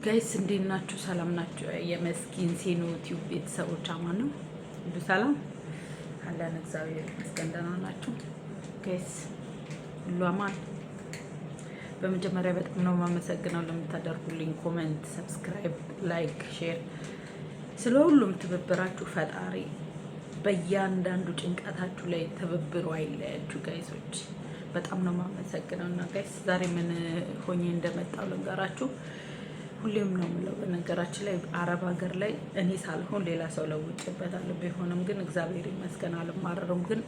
Guys፣ እንዴት ናችሁ? ሰላም ናችሁ? የመስኪን ሴኖ ቲዩብ ቤተሰቦች አማን ነው፣ ሁሉ ሰላም አለን፣ እግዚአብሔር ይመስገን። ደህና ናችሁ guys? ሁሉ አማን። በመጀመሪያ በጣም ነው የማመሰግነው ለምታደርጉልኝ comment፣ subscribe፣ like፣ share፣ ስለ ሁሉም ትብብራችሁ። ፈጣሪ በእያንዳንዱ ጭንቀታችሁ ላይ ትብብሩ አይለያችሁ guys ኦች። በጣም ነው የማመሰግነው። እና guys፣ ዛሬ ምን ሆኜ እንደመጣው ልንገራችሁ። ሁሌም ነው የምለው። በነገራችን ላይ አረብ ሀገር ላይ እኔ ሳልሆን ሌላ ሰው ለውጭበታለሁ። ቢሆንም ግን እግዚአብሔር ይመስገን አልማረርም። ግን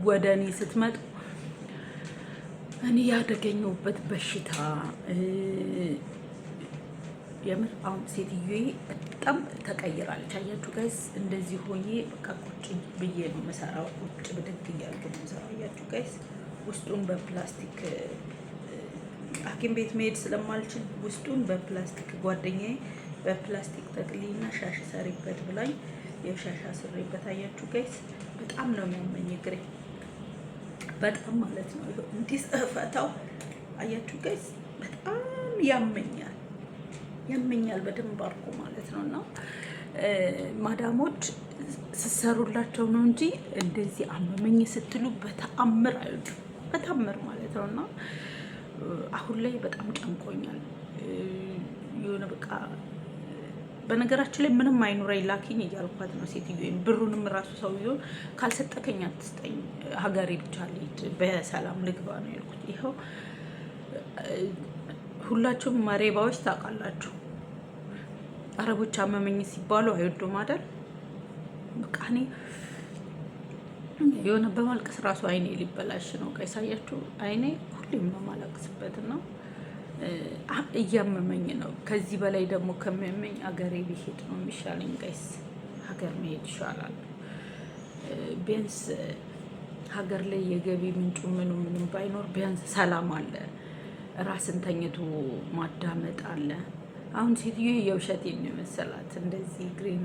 ወደ እኔ ስትመጡ እኔ ያደገኘሁበት በሽታ የምር አሁን ሴትዮዬ በጣም ተቀይራለች። አያችሁ guys፣ እንደዚህ ሆኜ በቃ ቁጭ ብዬ ነው የምሰራው። ቁጭ ብድግ እያልኩ ነው የምሰራው። አያችሁ guys፣ ውስጡን በፕላስቲክ፣ ሐኪም ቤት መሄድ ስለማልችል ውስጡን በፕላስቲክ፣ ጓደኛዬ በፕላስቲክ ጠቅልይና ሻሽ ሰሪበት ብላኝ የሻሽ አስሬበት። አያችሁ guys፣ በጣም ነው የሚያመኝ እግሬ፣ በጣም ማለት ነው። እንዲህ ስፈታው አያችሁ guys፣ በጣም ያመኛል፣ ያመኛል በደንብ አድርጎ ማለት ነው። እና ማዳሞች ስሰሩላቸው ነው እንጂ እንደዚህ አመመኝ ስትሉ በተአምር አይወዱም፣ በተአምር ማለት ነው። እና አሁን ላይ በጣም ጨንቆኛል። የሆነ በቃ በነገራችን ላይ ምንም አይኑረኝ ላኪኝ እያልኳት ነው ሴትዮን። ብሩንም ራሱ ሰውየውን ካልሰጠከኝ አትስጠኝ፣ ሀገሬ ብቻ ልሂድ፣ በሰላም ልግባ ነው ያልኩት። ይኸው ሁላችሁም መሬባዎች ታውቃላችሁ። አረቦች አመመኝ ሲባሉ አይወዱም አይደል? በቃ እኔ የሆነ በማልቀስ ራሱ አይኔ ሊበላሽ ነው። ቀይሳያችሁ አይኔ ሁሌም ነው ማለቅስበት ነው። እያመመኝ ነው። ከዚህ በላይ ደግሞ ከሚያመኝ አገሬ ቢሄድ ነው የሚሻለኝ። Guys፣ ሀገር መሄድ ይሻላል። ቢያንስ ሀገር ላይ የገቢ ምንጩ ምኑ ምንም ባይኖር ቢያንስ ሰላም አለ። ራስን ተኝቶ ማዳመጥ አለ። አሁን ሴትዮ የውሸቴን ነው የመሰላት እንደዚህ ግሪን።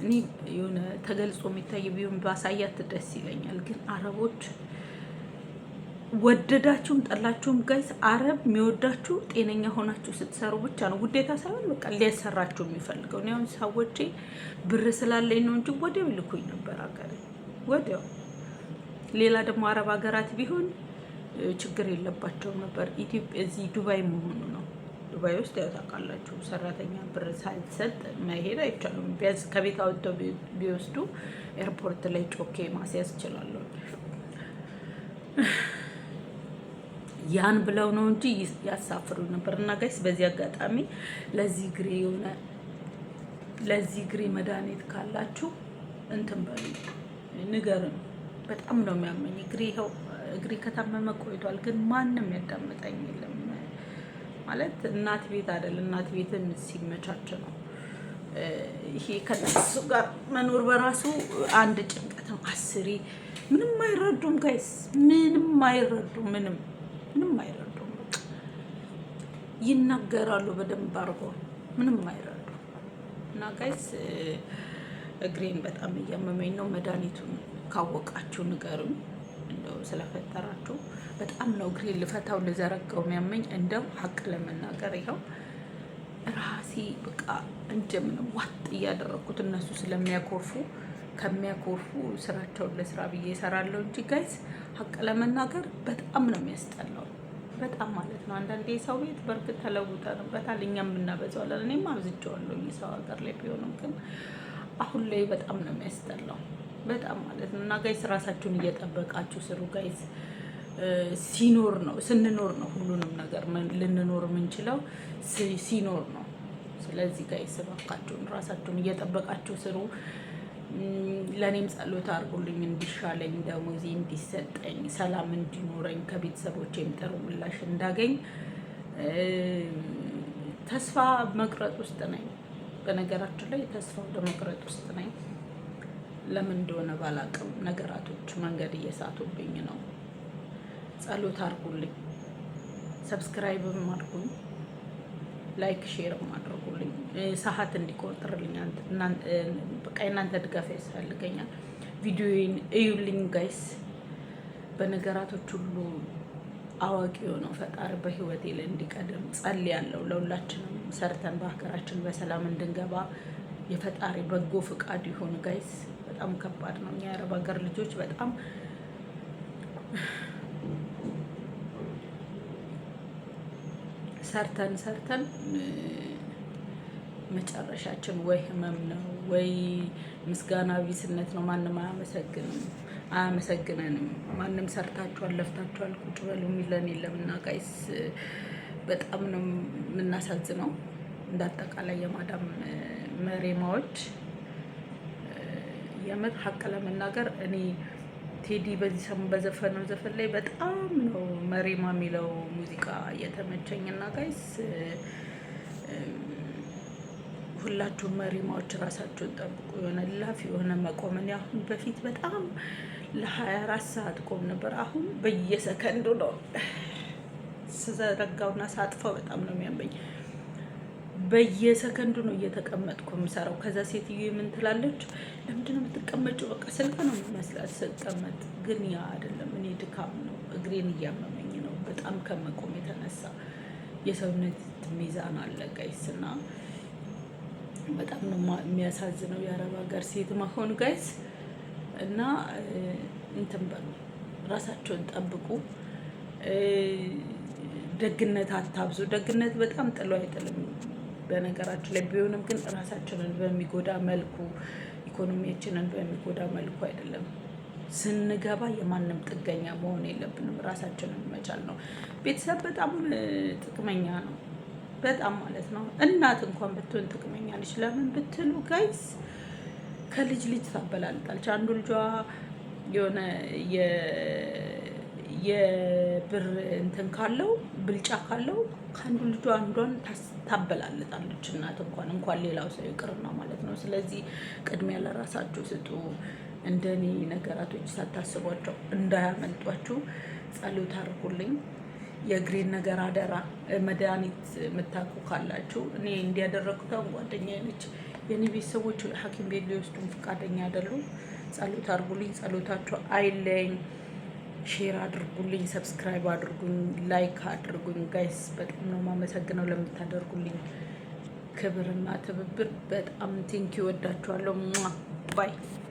እኔ የሆነ ተገልጾ የሚታይ ቢሆን ባሳያት ደስ ይለኛል። ግን አረቦች ወደዳችሁም ጠላችሁም guys፣ አረብ የሚወዳችሁ ጤነኛ ሆናችሁ ስትሰሩ ብቻ ነው። ውዴታ ሳይሆን በቃ ሊያሰራችሁ የሚፈልገው። እኔ አሁን ሰዎቼ ብር ስላለኝ ነው እንጂ ወዲያው ይልኩኝ ነበር ሀገሬ ወዲያው። ሌላ ደግሞ አረብ ሀገራት ቢሆን ችግር የለባቸውም ነበር። ኢትዮጵያ እዚህ ዱባይ መሆኑ ነው። ዱባይ ውስጥ ያው ታውቃላችሁ፣ ሰራተኛ ብር ሳይሰጥ መሄድ አይቻልም። ቢያንስ ከቤት አውጥተው ቢወስዱ ኤርፖርት ላይ ጮኬ ማስያዝ እችላለሁ። ያን ብለው ነው እንጂ ያሳፍሩ ነበር። እና guys፣ በዚህ አጋጣሚ ለዚህ እግሬ የሆነ ለዚህ እግሬ መድኃኒት ካላችሁ እንትን በሉ ንገሩኝ። በጣም ነው የሚያመኝ እግሬ። ይኸው እግሬ ከታመመ ቆይቷል፣ ግን ማንም ያዳምጠኝ የለም። ማለት እናት ቤት አይደል፣ እናት ቤትም ሲመቻች ነው። ይሄ ከነሱ ጋር መኖር በራሱ አንድ ጭንቀት ነው። አስሪ ምንም አይረዱም guys፣ ምንም አይረዱም። ምንም ምንም አይረዱም። ይናገራሉ በደንብ አድርጎ፣ ምንም አይረዱም። እና guys፣ እግሬን በጣም እያመመኝ ነው። መድኃኒቱን ካወቃችሁ ንገሩኝ እንደው ስለፈጠራችሁ። በጣም ነው እግሬን ልፈታው ልዘረጋው የሚያመኝ። እንደው ሀቅ ለመናገር ይኸው ራሴ በቃ እንደምንም ዋጥ እያደረግኩት እነሱ ስለሚያኮርፉ፣ ከሚያኮርፉ ስራቸውን ለስራ ብዬ እሰራለሁ እንጂ guys፣ ሀቅ ለመናገር በጣም ነው የሚያስጠላው። በጣም ማለት ነው። አንዳንዴ የሰው ቤት በእርግጥ ተለውጠንበታል፣ እኛም እናበዛዋለን። እኔም አብዝቼዋለሁ የሰው ሀገር ላይ፣ ቢሆንም ግን አሁን ላይ በጣም ነው የሚያስጠላው። በጣም ማለት ነው። እና guys፣ ራሳችሁን እየጠበቃችሁ ስሩ guys። ሲኖር ነው፣ ስንኖር ነው፣ ሁሉንም ነገር ልንኖር የምንችለው ሲኖር ነው። ስለዚህ guys፣ እባካችሁን ራሳችሁን እየጠበቃችሁ ስሩ። ለእኔም ጸሎት አድርጉልኝ እንዲሻለኝ፣ ደሞዜ እንዲሰጠኝ፣ ሰላም እንዲኖረኝ፣ ከቤተሰቦቼም ጥሩ ምላሽ እንዳገኝ። ተስፋ መቁረጥ ውስጥ ነኝ። በነገራችን ላይ ተስፋ ወደ መቁረጥ ውስጥ ነኝ። ለምን እንደሆነ ባላቅም ነገራቶች መንገድ እየሳቱብኝ ነው። ጸሎት አድርጉልኝ፣ subscribe ም አድርጉኝ፣ like share ም አድርጉልኝ፣ ሰዓት እንዲቆጥርልኝ በቃ የእናንተ ድጋፍ ያስፈልገኛል። ቪዲዮዬን እዩልኝ guys። በነገራቶች ሁሉ አዋቂ የሆነው ፈጣሪ በህይወቴ ላይ እንዲቀድም ጸልያለሁ። ለሁላችንም ሰርተን በሀገራችን በሰላም እንድንገባ የፈጣሪ በጎ ፍቃድ ይሁን። Guys፣ በጣም ከባድ ነው። እኛ የአረብ ሀገር ልጆች በጣም ሰርተን ሰርተን መጨረሻችን ወይ ህመም ነው ወይ ምስጋና ቢስነት ነው። ማንም አያመሰግንም አያመሰግነንም። ማንም ሰርታችኋል፣ ለፍታችኋል፣ ቁጭ በሉ የሚለን የለም። እና guys፣ በጣም ነው የምናሳዝነው። እንደ አጠቃላይ የማዳም መሬማዎች፣ የምር ሀቅ ለመናገር እኔ ቴዲ በዚህ ሰሞን በዘፈነው ዘፈን ላይ በጣም ነው መሬማ የሚለው ሙዚቃ እየተመቸኝ። እና guys፣ ሁላችሁም መሪማዎች ራሳችሁን ጠብቁ። የሆነ ላፍ የሆነ መቆምን አሁን በፊት በጣም ለ24 ሰዓት ቆም ነበር። አሁን በየሰከንዱ ነው ስዘረጋውና ሳጥፈው በጣም ነው የሚያመኝ። በየሰከንዱ ነው እየተቀመጥኩ የምሰራው። ከዛ ሴትዮ ምን ትላለች? ለምንድን ነው የምትቀመጪው? በቃ ስልክ ነው የሚመስላት ስቀመጥ፣ ግን ያ አይደለም። እኔ ድካም ነው፣ እግሬን እያመመኝ ነው በጣም ከመቆም የተነሳ። የሰውነት ሚዛን አለ guys፣ እና በጣም ነው የሚያሳዝነው የአረብ ሀገር ሴት መሆን guys። እና እንትን በሉ፣ ራሳቸውን ጠብቁ። ደግነት አታብዙ። ደግነት በጣም ጥሎ አይጥልም በነገራችን ላይ። ቢሆንም ግን ራሳችንን በሚጎዳ መልኩ፣ ኢኮኖሚያችንን በሚጎዳ መልኩ አይደለም። ስንገባ የማንም ጥገኛ መሆን የለብንም። ራሳችንን መቻል ነው። ቤተሰብ በጣም ጥቅመኛ ነው። በጣም ማለት ነው። እናት እንኳን ብትሆን ጥቅመኛ ነች። ለምን ብትሉ guys፣ ከልጅ ልጅ ታበላልጣለች። አንዱ ልጇ የሆነ የብር እንትን ካለው፣ ብልጫ ካለው ከአንዱ ልጇ አንዷን ታበላልጣለች። እናት እንኳን፣ እንኳን ሌላው ሰው ይቅርና ማለት ነው። ስለዚህ ቅድሚያ ለራሳችሁ ስጡ። እንደኔ ነገራቶች ሳታስቧቸው እንዳያመልጧችሁ ጸሎት አድርጉልኝ። የእግሬን ነገር አደራ፣ መድኃኒት የምታውቁ ካላችሁ። እኔ እንዲያደረግኩት አሁን ጓደኛዬ ነች። የእኔ ቤተሰቦች ሐኪም ቤት ሊወስዱን ፈቃደኛ አይደሉም። ጸሎት አድርጉልኝ። ጸሎታችሁ አይለየኝ። Share አድርጉልኝ፣ subscribe አድርጉኝ፣ like አድርጉኝ። Guys፣ በጣም ነው የማመሰግነው ለምታደርጉልኝ ክብርና ትብብር። በጣም thank you፣ ወዳችኋለሁ። Bye.